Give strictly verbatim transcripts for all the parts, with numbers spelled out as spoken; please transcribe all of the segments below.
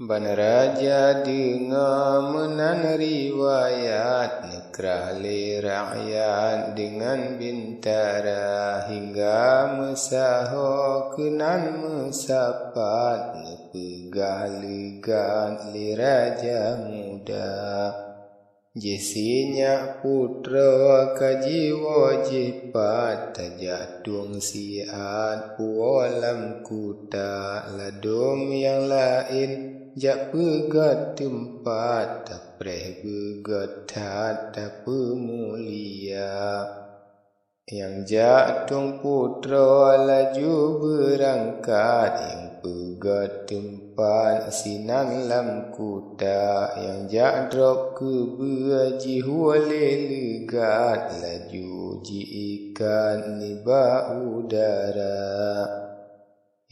Ban raja deungoe meunan riwayat, neukrah lé rakyat deungon bintara, hingga meusaho keunan meusapat, neupeugah leugat lé raja muda. Jih sinyak putroe ka jiwoe jih pat, tajak tueng siat puwoe lam kuta. Ladôm nyang laén jak peugöt teumpat, tapreh beugöt that tapeumulia. Nyang jak tueng putroe laju beurangkat, nyang peugöt teumpat sinan lam kuta. Nyang jak drob keubeue jiwoe lé leugat, laju jiikat nibak udara.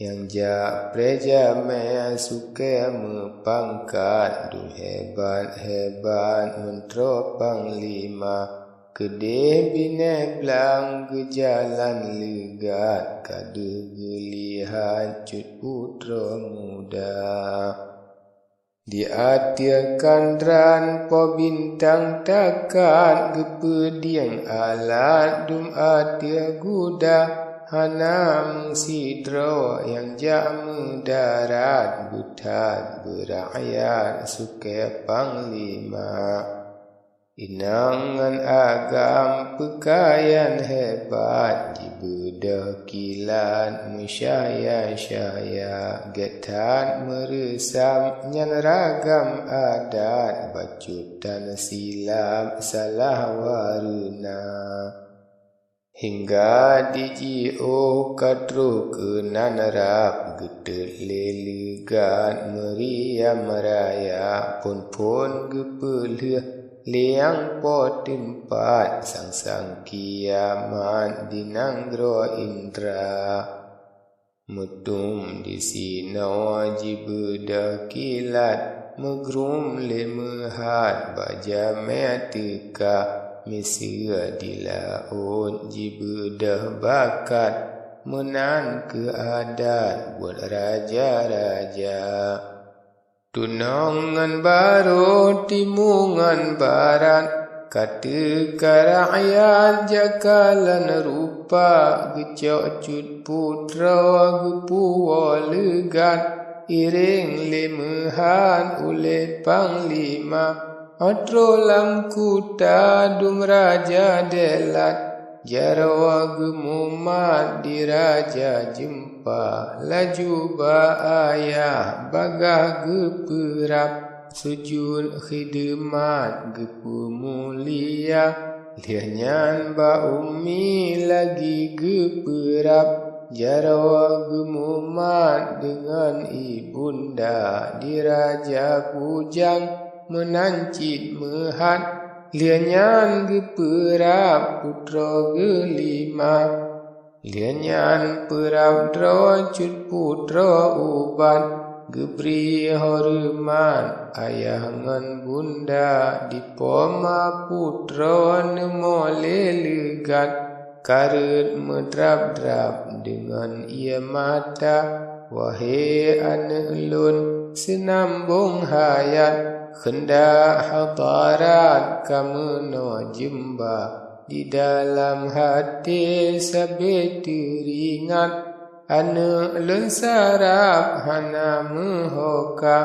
Nyang jak preh jamé sukée meupangkat, dum hebat-hebat meuntroe panglima. Keudeh binéh blang geujalan leugat, ka deuh geulihat cut putroe muda. Di ateueh kandran Po Bintang takat, geupeudieng alat dum ateueh guda. Hana meusidroe nyang jak meudarat, beuthat beurakyat sukée panglima. Inong ngon agam peukayan hebat, jibeudôh kilat meusyaya-syaya. Gét that meureusam nyan ragam adat, bacut tan silap salah wareuna. Hingga dijiôh ka troh keunan rab, geutot lé leugat meuriam raya. Phon-phon geupeulheueh lé nyang po teumpat, sang-sang kiamat di nanggroe Indra. Meutum disinoe jibeudôh kilat, meugrum lé meuhat bak jamé teuka. Miseue di laôt jibeudôh bakat, meunan kheueh adat buet raja-raja. Tunong ngon barô, timu ngon barat, ka teuka rakyat jak kalon rupa. Geucok cut putroe geupuwoe leugat, iréng lé meuhat ulée panglima. Óh troh lam kuta dum raja deulat, jaroe geumumat di raja jeumpa. Laju bak ayah bagaih geupeurab, sujut khideumat geupeumulia. Lheueh nyan bak umi lagi geupeurab, jaroe geumumat deungon ibunda di raja bujang. Meunan cit meuhat, lheueh nyan geupeurab putroe geulima. Lheueh nyan peurab droe cut putroe ubat, geubri horeumat ayah ngon bunda. Di poma putroe neumoe lé leugat, ka rhot meudrab-drab deungon ié mata. Wahé aneuëk lôn seunambong hayat, keundak hadarat ka meunoe jeumba. Di dalam até sabe teuringat, aneuëk lôn sarab hana meuho ka.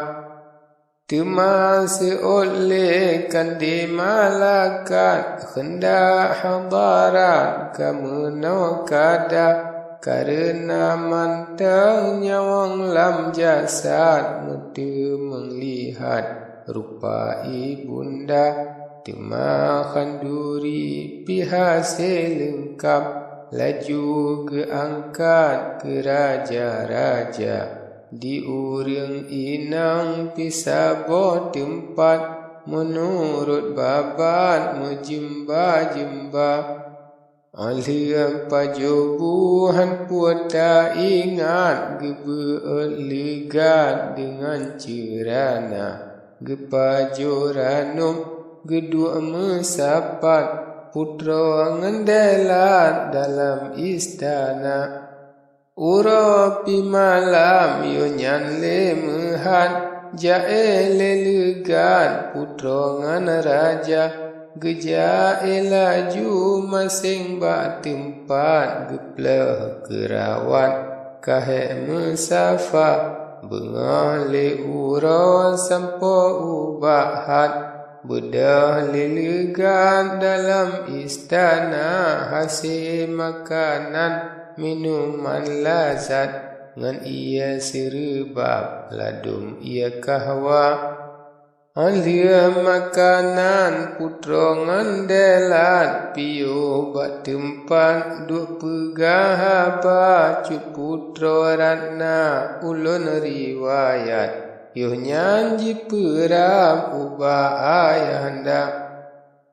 Teuma seuôt lé kandé malakat, keundak hadarat ka meunoe kada. Kareuna mantong nyawöng lam jasad, meuteumeung lihat rupa ibunda. Teuma khanduri pih hase leungkab, laju geuangkat keu raja-raja. Di ureuëng inong pih saboh teumpat, meunurot babah meujeumba-jeumba. Óh lheueh pajoh bu han puet taingat, geubeuôt leugat deungon ceurana. Geupajoh ranub geuduek meusapat, putroe ngon deulat dalam istana. Uroe pih malam yoh nyan lé meuhat, Jai lé leugat putroe ngon raja, geujak laju maséng bak teumpat, geuplôh keu rawat ka hék meusafa. Beungoh lé uroe sampoe ubak hat, beudôh lé leugat dalam istana, hase makanan minuman lazat ngon ie seureubab ladôm ie kahwa. Óh lheueh makanan putroe ngon Delat piôh bak teumpat, duek peugah haba cut putroe Ratna ulôn riwayat, yoh nyan jipeurab ubak ayahanda.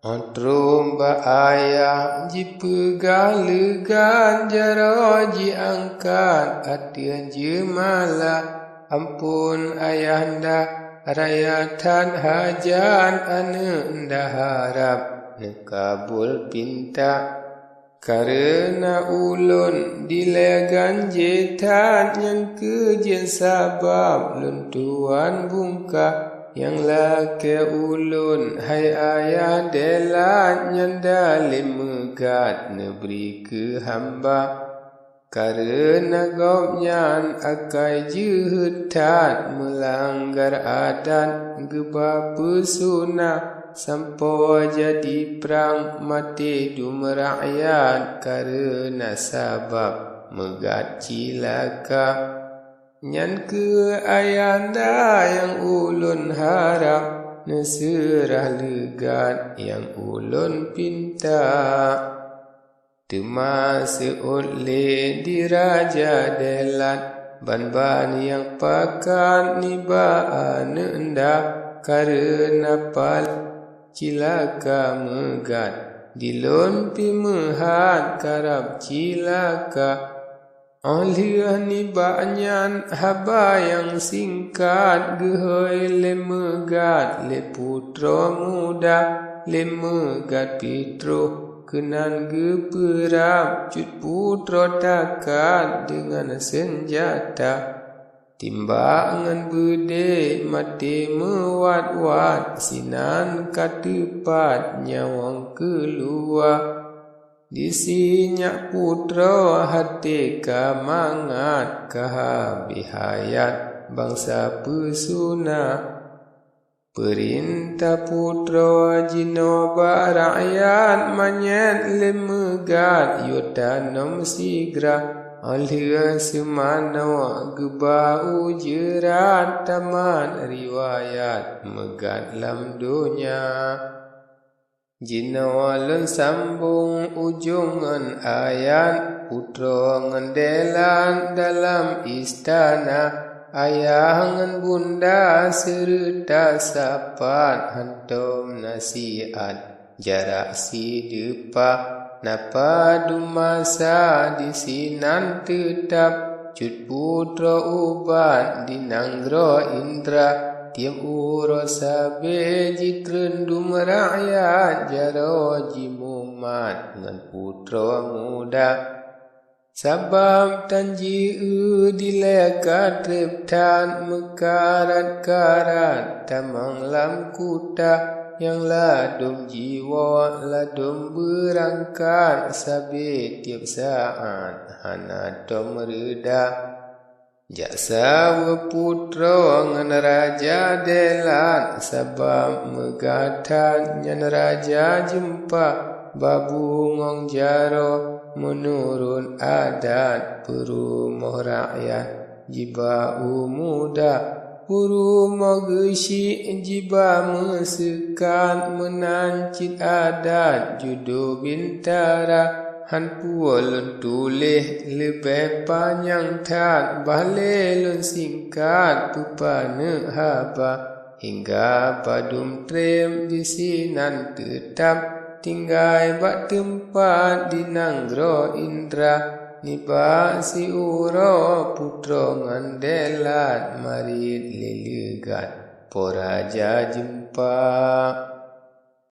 Óh troh bak ayah jipeugah leugat, jaroe jiangkat ateueh jeumala. Amphon ayahanda, raya that hajat aneuëk nda harab neukabul pinta. Kareuna ulôn dilée ganjé that, nyan kheueh jeuet sabab lôn tuan bungka. Nyang lakée ulôn, hai ayah Delat, nyan dalem meugat neubri keu hamba. Kareuna gobnyan akai jeuhet that, meulanggar adat geuba peusuna, sampoe jadi prang maté dum rakyat, kareuna sabab meugat cilaka. Nyan kheueh ayahanda nyang ulôn harab, neuseurah leugat nyang ulôn pinta. Teuma seuôt lé di Raja Delat ban-ban nyang pakat nibak aneuëk nda, kareuna pal cilaka meugat, dilôn pih meuhat karab cilaka. Óh lheueh nibak nyan haba nyang singkat, geuhôi lé meugat lé putroe muda, lé meugat pih troh keunan geupeurab cut putroe takat deungon seunjata. Timbak ngon beudé maté meuwat-wat, sinan ka teupat nyawöng keuluwa. Disinyak putroe haté ka mangat, ka habéh hayat bansa peusuna. Peurintah putroe jinoe bak rakyat, manyét lé meugat yue tanom sigra. Óh lheueh seumanoe geuba u jeurat, tamat riwayat meugat lam donya. Jinoe lôn sambong ujong ngon ayat, putroe ngon Delat dalam istana. Ayah ngon bunda seureuta sapat, hantom na siat jarak sideupa. Na padum masa disinan teutab, cut putroe ubat di nanggroe Indra. Tieb uroe sabe jikreun dum rakyat, jaroe jimumat ngon putroe muda. Sabab tan jieu dilée ka treb that, meukarat-karat tamong lam kuta. Nyang ladum jiwoe ladum beurangkat, sabe tieb saát hana tom reuda. Jak saweue putroe ngon Raja Delat, sabab meugat that nyan raja jeumpa. Ba bungöng jaroe meunurot adat, peurumoh rakyat jiba u muda. Peurumoh geusyik jiba meuseukat, meunan cit adat judo bintara. Han puwoe lôn tuléh leubeh panyang that, bah lé lôn singkat peupaneuk haba. Hingga padum treb disinan teutab, tinggai bak teumpat di nanggroe Indra. Nibak siuroe putroe ngon Delat, marit lé leugat po raja jeumpa.